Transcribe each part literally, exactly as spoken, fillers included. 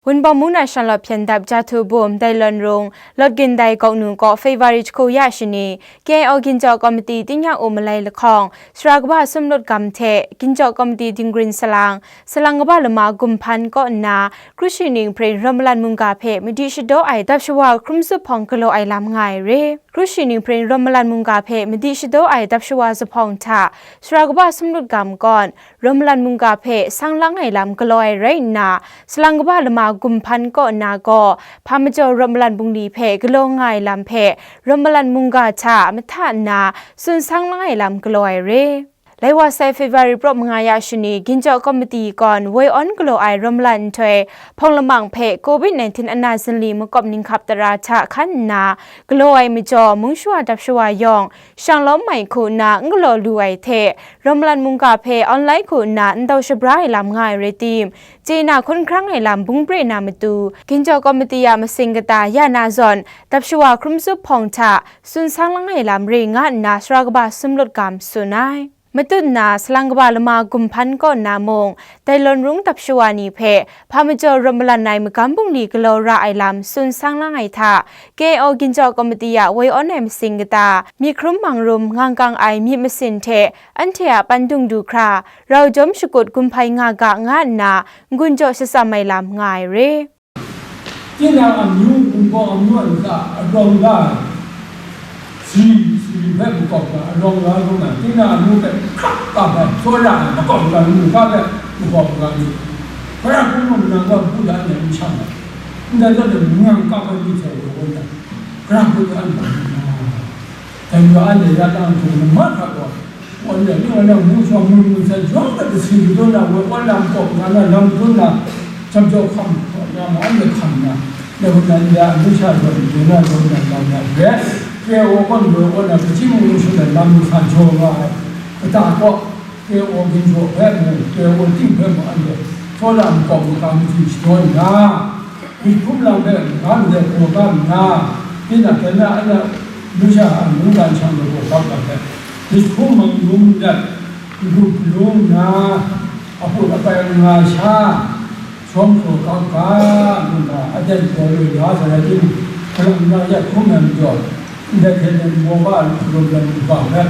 Wunpawng mung na shanglawt hpyen dap Jahtu bum dai lawn rung, Lawt Gindai Gawknu kaw February jahku ya shani, K I O Ginjaw Komiti tingnyang u malai lahkawng, sara kaba sumlut gam hte Ginjaw Komiti dinggrin salang, salang kaba lama gumhpan kaw nna, Kru shi ning hpring rawt malan mungga hpe madi shadaw ai dap shawa hkrum zup hpawng galaw ai lam nga ai re. Kru shi ning hpring rawt malan mungga hpe madi shadaw ai dap shawa zuphpawng hta, sara kaba sumlut gam kawn, rawt malan mungga hpe sang lang ai lam galaw ai rai nna, salang kaba lama gumhpan kaw nna gaw, hpa majaw rawt malan bungli hpe galaw nga ai lam hpe, rawt malan mungga hta mahta nna, tsun sang lang ai lam galaw ai re. Lai wa sai February praw manga ya shani, Ginjaw Komiti kawn woi awn galaw ai rawt malan nhtoi, hpawng lamang hpe covid nineteen ana zinli makawp ninghkap tara hta hkan nna, galaw ai majaw, mung shawa dap shawa yawng, shang lawm ai hku nna n galaw lu ai hte, rawt malan mungga hpe online hku nna n dau shabra ai lam nga ai rai tim, chye na hkawn hkrang ai lam bung pre na matu, Ginjaw Komiti a masing kata ya na zawn, dap shawa hkrum zup hpawng hta, tsun sang lang ai lam re nga nna, sara kaba sumlut gam tsun ai. Matut nna, salang kaba lama gumhpan kaw nna mung, dai lawn rung dap shawa ni hpe, hpa majaw rawt malan ai magam bungli galaw ra ai lam tsun sang lang ai hta, K I O Ginjaw Komiti a woi awn ai masing kata, myit hkrum mang rum ngang kang ai myit masin hte, anhte a pandung du hkra, rau jawm shakut gumhpai nga ga nga nna, n-gun jaw shatsam ai lam nga ai re. Tinang amyu, Wunpawng amyu a ntsa arawng la ai, sari, sari hpe makawp na arawng la lu na, tinang amyu hpe hkrak kap ai, tsawra ai, makawp na lu ga hpe makawp ga lu. Hkrak hkungga nang gaw, Buddha anhte n shang ai. Ndai zawn e, nang kap ai myit hte rau woi na, hkrak hkungga anhte dai wa anhte ya tang hkrum na, mahkra gaw, Wan le, ning wan le, mu shawng mu mu san, jawng na kasi dun na, woi wan lam kawk na, na lam dun na, jam jaw hkam na, ma an le hkam na, na wan na, ya, nu sha jaw, dun na, dun na, lam na, re, ke wo wan, woi wan na, kaji mu mu shun na, lam sa jaw nga ai, kata kaw, ke wo gin jaw hpe mu, ke wo ting hpe mu, an le, so lam kawk mu, ka mu ting shadawn na. Myit hkrum lam hpe ga ndai hkawhkam nna, tinang hkyen na, anhte a masha a mungdan shang law hkawhkam lam hpe, myit hkrum mang lum dat, n-gup lung nna, a hput a pai nga sha, shawng hkawhkam ga, ngu nna, aten gaw loi la sa rai timung, hkalang na ya hkrum ai majaw, ndai hte nan maw ga a lum lam lu ga hpe,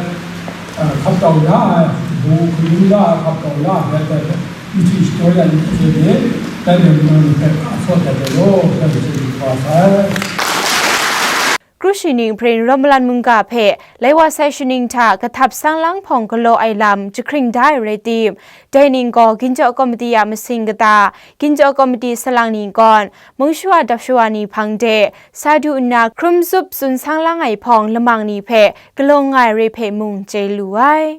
a, hkap tau la ai, bu hkalun la ai hkap tau la ai hpe, masi shadaw ya ni hte de, dai lam nang hpe ka sawt dat ai law, dai hte du wa sai. Kru shi ning hpring rawt malan mungga hpe, lai wa sai shaning hta kahtap sang lang hpawng galaw ai lam jahkring da ai rai tim, dai ning gaw Ginjaw Komiti a masing kata, Ginjaw Komiti salang ni kawn, mung shawa dap shawa ni hpang de, sa du nna hkrum zup tsun sang lang ai hpawng lamang ni hpe galaw nga ai re hpe mung chye lu ai.